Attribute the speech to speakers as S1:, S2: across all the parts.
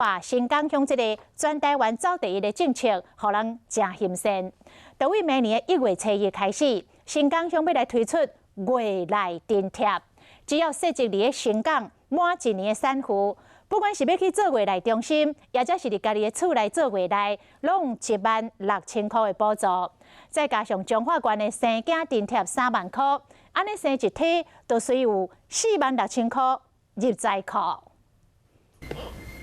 S1: 哇，新港鄉這个全台灣走第一的政策，予人誠欣羨。就對明年的1月初1開始，新港鄉欲來推出月內津貼，只要設籍佇咧新港滿一年的產婦，不管是欲去做月內中心，抑者是佇家己的厝內做月內，攏有16,000箍的補助。再加上彰化縣的生囝津貼3萬箍，按呢生一胎就隨有46,000箍入財庫。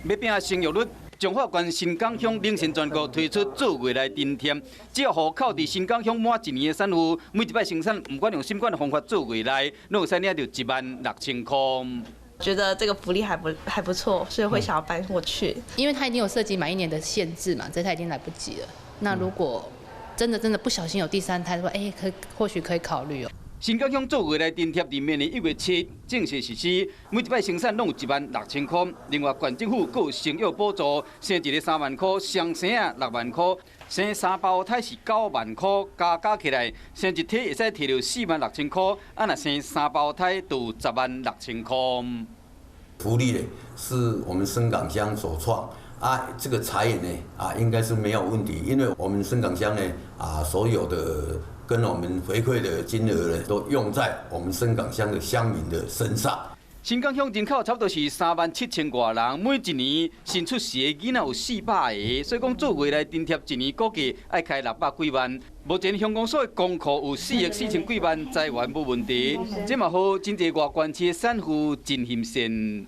S2: 欲拼生育率，彰化縣新港鄉領先全國推出做月內津貼，只要戶口佇新港鄉滿一年的產婦，每一擺生產，毋管用啥款的方法做月內，攏會使領著16,000箍。
S3: 覺得這個福利還不錯，所以會想要搬過去。
S4: 因為他已經有設計滿一年的限制嘛，這胎已經來不及了。那如果真的真的不小心有第三胎的話，欸，或許可以考慮哦。
S2: 新港鄉做月內津貼，佇明年1月7正式實施，每一擺生產攏有16,000箍。另外，縣政府閣有生育補助，生一个3萬箍，雙生仔6萬箍，生三胞胎是9萬箍，加加起來，生一胎會使提著46,000箍，啊，若生三胞胎就有106,000箍。
S5: 福利呢，是我們伸港鄉首創啊，這個財源呢啊，應該是沒有問題，因為我們伸港鄉呢啊，所有的跟我們回饋的金額呢，都用在我們伸港鄉的鄉民的身上。
S2: 新港鄉人口差不多是3萬7千外人，每一年新出世的囡仔有400個，所以講做月內津貼一年估計愛開600幾萬。目前鄉公所的公庫有4億4千幾萬財源無問題，這嘛予真濟外縣市的產婦真欣羨。